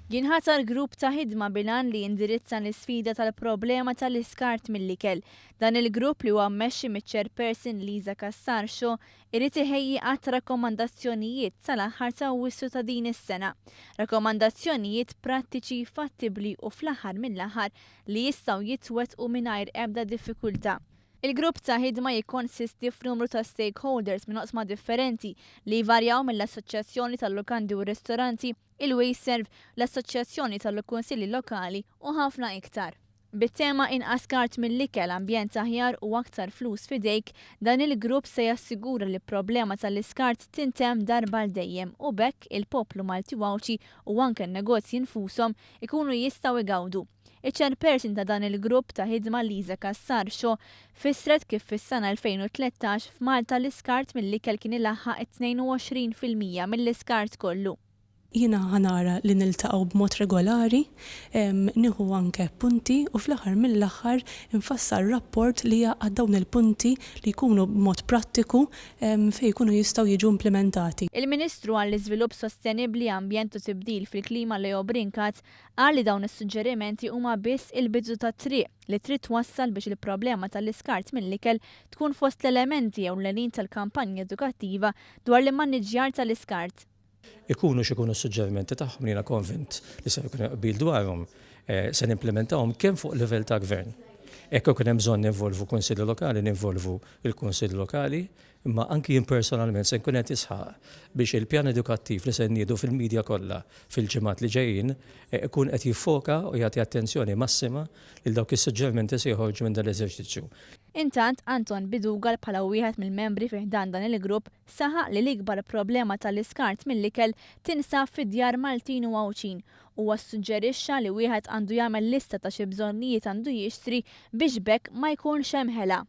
Jinħatar grupp ta' ħidma bil-għan li jindirizza l-isfida tal-problema tal-iskart mill-ikel. Dan il-grupp, li huwa mmexxi miċ-chairperson Lisa Cassar Shaw, irid iħejji għadd ta' rakkomandazzjonijiet sal-aħħar ta' Awwissu ta' din is-sena. Rakkomandazzjonijiet prattiċi, fattibbli u fl-aħħar mill-aħħar li jistgħu jitwettqu mingħajr ebda diffikultà. Il-grupp ta' ħidma jikkonsisti f'numru ta' stakeholders minn oqsma differenti li jvarjaw mill-Assoċjazzjoni tal-Lukandi u Ristoranti, il-WasteServ, l-Assoċjazzjoni tal-Kunsilli Lokali u ħafna iktar. Bit-tema "Inqas skart mill-ikel, ambjent aħjar u aktar flus f'idejk", dan il-grupp se jassigura li problema tal-iskart tintemm darba għal dejjem u b'hekk il-poplu Malti u Għawdxi u anke n-negozji nfushom ikunu jistgħu igawdu. Iċ-chairperson ta' dan il-grupp ta' ħidma, Lisa Cassar Shaw, fissret kif fis-sena 2013 f'Malta l-iskart mill-ikel kien ilaħħaq 22% mill-iskart kollu. Jiena ħa nara li niltaqgħu b'mod regolari, nieħu anke punti u fl-aħħar mill-aħħar infassal rapport li jgħaqqad dawn il-punti li jkunu b'mod prattiku fejn jkunu jistgħu jiġu implimentati. Il-Ministru għall-Iżvilupp Sostenibbli, Ambjent u Tibdil fil-Klima Leo Brincat qal li dawn is-suġġerimenti huma biss il-bidu tat-triq li trid twassal biex il-problema tal-iskart mill-ikel tkun fost l-elementi ewlenin tal-kampanja edukattiva dwar l-immaniġġjar tal-iskart. Ikunu x'ikunu s-suġġerimenti tagħhom, li jiena konvint li se jkun qbil dwarhom, se nimplementawhom kemm fuq livell ta' gvern. Jekk ikun hemm bżonn ninvolvu kunsilli lokali, ninvolvu l-kunsilli lokali, imma anki jien personalment se nkun qed nisħaq biex il-pjan edukattiv li se nniedu fil-media kollha fil-ġimgħat li ġejjin ikun qed jiffoka u jagħti attenzjoni massima lil dawk is-suġġerimenti se joħorġu minn dan l-eżerċizzju. Intant, Anton Bidugal, bħala wieħed mill-membri fi ħdan dan il-grupp, saħaq li l-ikbar problema tal-iskart mill-ikel tinsab fid-djar Maltin u Għawdxin. Huwa ssuġġerixxa li wieħed għandu jagħmel lista ta' xi bżonnijiet għandu jixtri biex b'hekk ma jkunx hemm ħela.